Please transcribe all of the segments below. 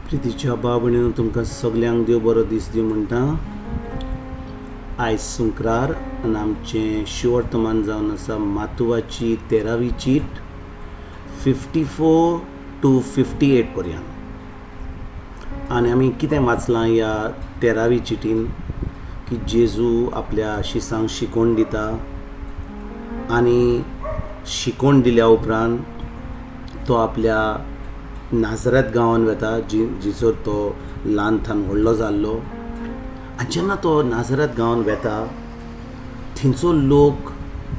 प्रितीच्या भाव भयणीनो, तुमकां सगल्यांक देव बरो दीस दी म्हणटा. आयज सुंक्रार आनी आमचें शिवर्तमान जावन आसा मातुवाची 13वी चीट, 54 to 58 पर्यंत. आनी आमी कितें वाचलां ह्या 13वी चिटीन की जेजू आपल्या शिसांक शिकोवन दिता आनी शिकोवन दिल्या उपरांत तो आपल्या नाजरेत गांवान वता, जी जिचो तो ल्हान थान व्हडलो जाल्लो. आनी जेन्ना तो नाजरेत गांवान वता, थंयचो लोक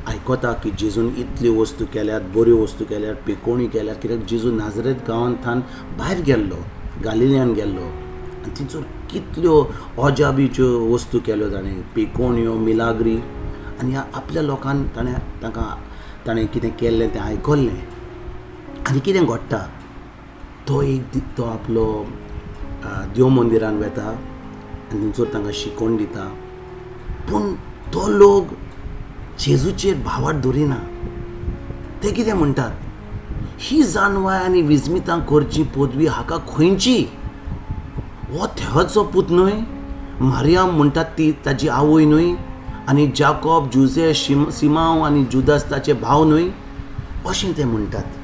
आयकता की जेजून इतल्यो वस्तू केल्यात, बऱ्यो वस्तू केल्यात, पेकोवणी केल्यात, कित्याक जेजू नाजरेत गांवान थान भायर गेल्लो, गालिलियान गेल्लो आनी थंयसर कितल्यो अजाबीच्यो वस्तू केल्यो ताणें, पेकोवण्यो, मिलाग्री. आनी ह्या आपल्या लोकान ताणें तांकां ताणें कितें केल्लें तें आयकल्लें. आनी कितें घडटा, तो एक तो आपलो देव मंदिरान वता आनी थंयसर तांकां शिकोवन दिता. पूण तो लोक जेजूचेर भावार्थ दवरिना. ते कितें म्हणटात, ही जाणवाय आनी विस्मितां करची पदवी हाका खंयची? हो थेवाचो पूत न्हय? मारियाम म्हणटात ती ताजी आवय न्हय? आनी जाकोब, जुजे, सिमांव आनी जुदास ताचे भाव न्हय? अशें ते म्हणटात.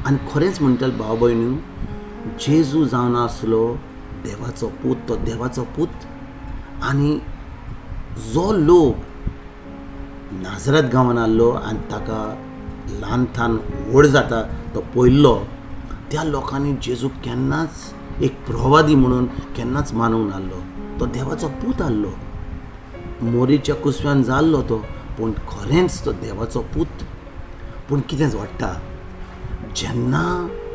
आनी खरेंच म्हणटले भाव भयणी, जेजू जावन आसलो देवाचो पूत, तो देवाचो पूत. आनी जो लोक नाजरत गांवान आहलो आनी ताका ल्हान थान व्हड जाता तो पळयल्लो, त्या लोकांनी जेजूक केन्नाच एक प्रवादी म्हणून केन्नाच मानूंक नासलो. तो देवाचो पूत आहलो, मोरीच्या कुसव्यान जाल्लो तो, पूण खरेंच तो देवाचो पूत. पूण कितें घडटा, जेन्ना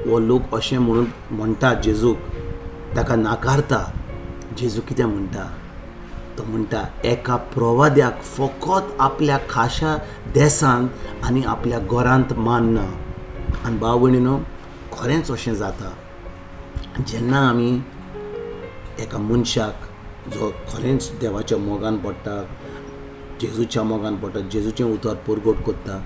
हो लोक अशें म्हणून म्हणटा, जेजूक ताका नाकारता, जेजू कितें म्हणटा? तो म्हणटा, एका प्रवाद्याक फकत आपल्या खाशा देसांत आनी आपल्या घरांत मान ना. आनी भाव भयणीनो, खरेंच अशें जाता. जेन्ना आमी एका मनशाक जो खरेंच देवाच्या मोगान पडटा, जेजूच्या मोगान पडटा, जेजूचें उतर परगट करता,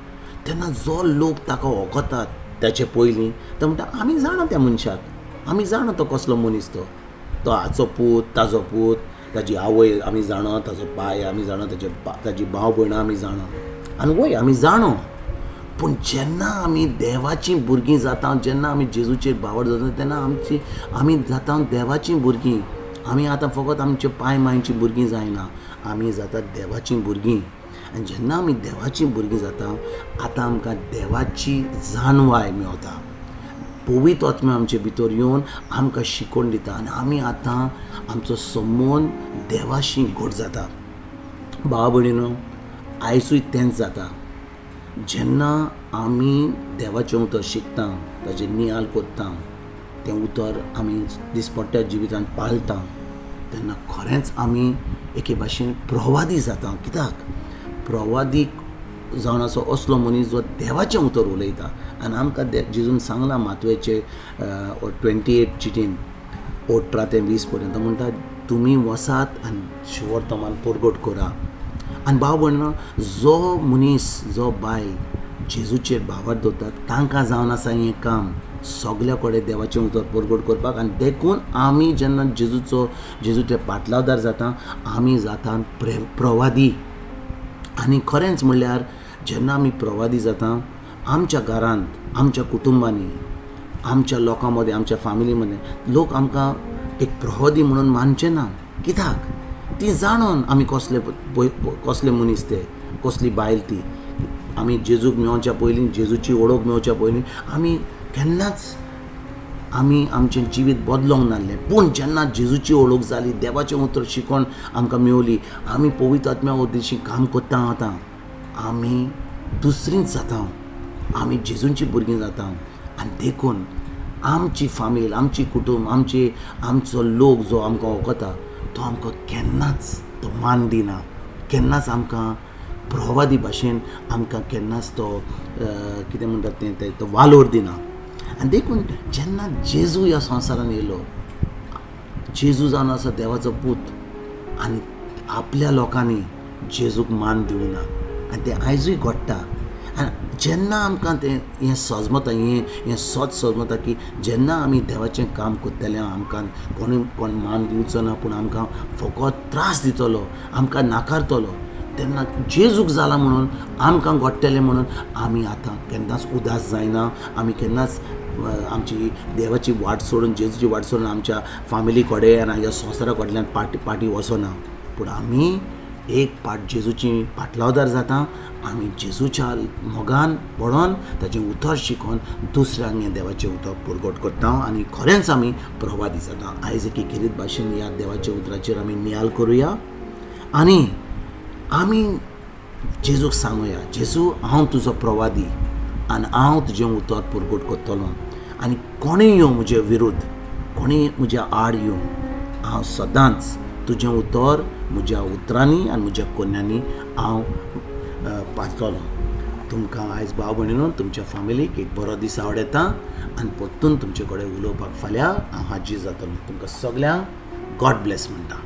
तेन्ना जो लोक ताका वळखतात ताचे पयलीं, तो म्हणटा, आमी जाणा त्या मनशाक, आमी जाणा तो कसलो मनीस, तो तो हाचो पूत, ताजो पूत, ताजी आवय आमी जाणा, ताजो पाय आमी जाणा, ताजे ताजी भाव भयणां आमी जाणा. आनी वय, आमी जाणो. पूण जेन्ना आमी देवाचीं भुरगीं जाता, जेन्ना आमी जेजूचेर भावार्थ जाता, तेन्ना आमची आमी जाता देवाचीं भुरगीं. आमी आतां फकत आमच्या पाय मांयचीं भुरगीं जायना, आमी जातात देवाचीं भुरगीं. आनी जेन्ना आमी देवाचीं भुरगीं जाता, आतां आमकां देवाची जाणवाय मेवता. पवित्र आत्मा आमचे भितर येवन आमकां शिकोवन दिता आनी आमी आतां आमचो संबंद देवाशी घट जाता. भाव भयणीनो, आयजूय तेंच जाता. जेन्ना आमी देवाचें उतर शिकता, ताचेर नियाळ करता, तें उतर आमी दिसपट्ट्या जिवितांत पाळटा, तेन्ना खरेंच आमी एके भाशेन प्रवादी जाता. कित्याक प्रवादी जावन आसा असलो मनीस जो देवाचें उतर उलयता. आनी आमकां जेजून सांगलां मातवेचे 28 चिटीन, 18 ते 20 पर्यंत म्हणटा, तुमी वसात आनी शुवर्तमान परगट करा. आनी भाव भयणो, जो मनीस, जो बायल जेजूचेर भावार्थ दवरतात, तांकां जावन आसा हें काम सगल्या कडेन देवाचें उतर परगट करपाक. आनी देखून आमी जेन्ना जेजूचे पाटलावदार जाता, आमी जाता प्रवादी. आनी खरेंच म्हणल्यार जेन्ना आमी प्रवादी जाता, आमच्या घरांत, आमच्या कुटुंबांनी, आमच्या लोकां मदें, आमच्या फामिली मदें लोक आमकां एक प्रवादी म्हणून मानचे ना. कित्याक ती जाणून आमी कसले कसले मनीस ते, कसली बायल ती. आमी जेजूक मेवच्या पयलीं, जेजूची वळख मेवच्या पयलीं आमी केन्नाच आमी आमचें जिवीत बदलोंक नासलें. पूण जेन्ना जेजूची वळख जाली, देवाचें उतर शिकोवन आमकां मेवली, आमी पवित्र आत्म्या वरवीं काम करता, आतां आमी दुसरींच जाता, आमी जेजूची भुरगीं जाता. आनी देखून आमची फामील, आमची कुटूंब, आमची आमचो लोक जो आमकां वळखता, तो आमकां केन्नाच तो मान दिना, केन्नाच आमकां प्रवादी भाशेन आमकां केन्नाच तो कितें म्हणटात तें, तो वालोर दिना. आनी देखून जेन्ना जेजू ह्या संवसारान येयलो, जेजू जावन आसा देवाचो पूत, आनी आपल्या लोकांनी जेजूक मान दिवना. आनी तें आयजूय घडटा. आनी जेन्ना आमकां तें हें सजमता, हें हें सत सजमता की जेन्ना आमी देवाचें काम करतले आमकां कोणूय कोण मान दिवचो ना, पूण आमकां फकत त्रास दितलो, आमकां नाकारतलो, तेन्ना जेजूक जालां म्हणून आमकां घडटलें म्हणून आमी आतां केन्नाच उदास जायना. आमी केन्नाच आमची देवाची वाट सोडून, जेजूची वाट सोडून आमच्या फामिली कडेन आनी ह्या संवसारा कडल्यान पाटी पाटी वचना, पूण आमी एक पाट जेजूची पाटलावदार जाता. आमी जेजूच्या मोगान पडोन ताचें उतर शिकोन दुसऱ्यांक हें देवाचें उतर परगट करता आनी खरेंच आमी प्रवादी जाता. आयज एके खेरीत भाशेन ह्या देवाच्या उतराचेर आमी नियाल करुया आनी आमी जेजूक सांगुया, जेजू हांव तुजो प्रवादी आनी हांव तुजें उतर परगट करतलो आनी कोणूय येवं म्हजे विरुद्ध, कोणूय म्हज्या आड येवं, हांव सदांच तुजें उतर म्हज्या उतरांनी आनी म्हज्या कोन्यांनी हांव पातलो. तुमकां आयज भाव भयणीनो तुमच्या फामिलीक एक बरो दीस आवडटा आनी परतून तुमचे कडेन उलोवपाक फाल्यां हांव हाजीर जातलो. तुमकां सगल्यांक गॉड ब्लेस म्हणटा.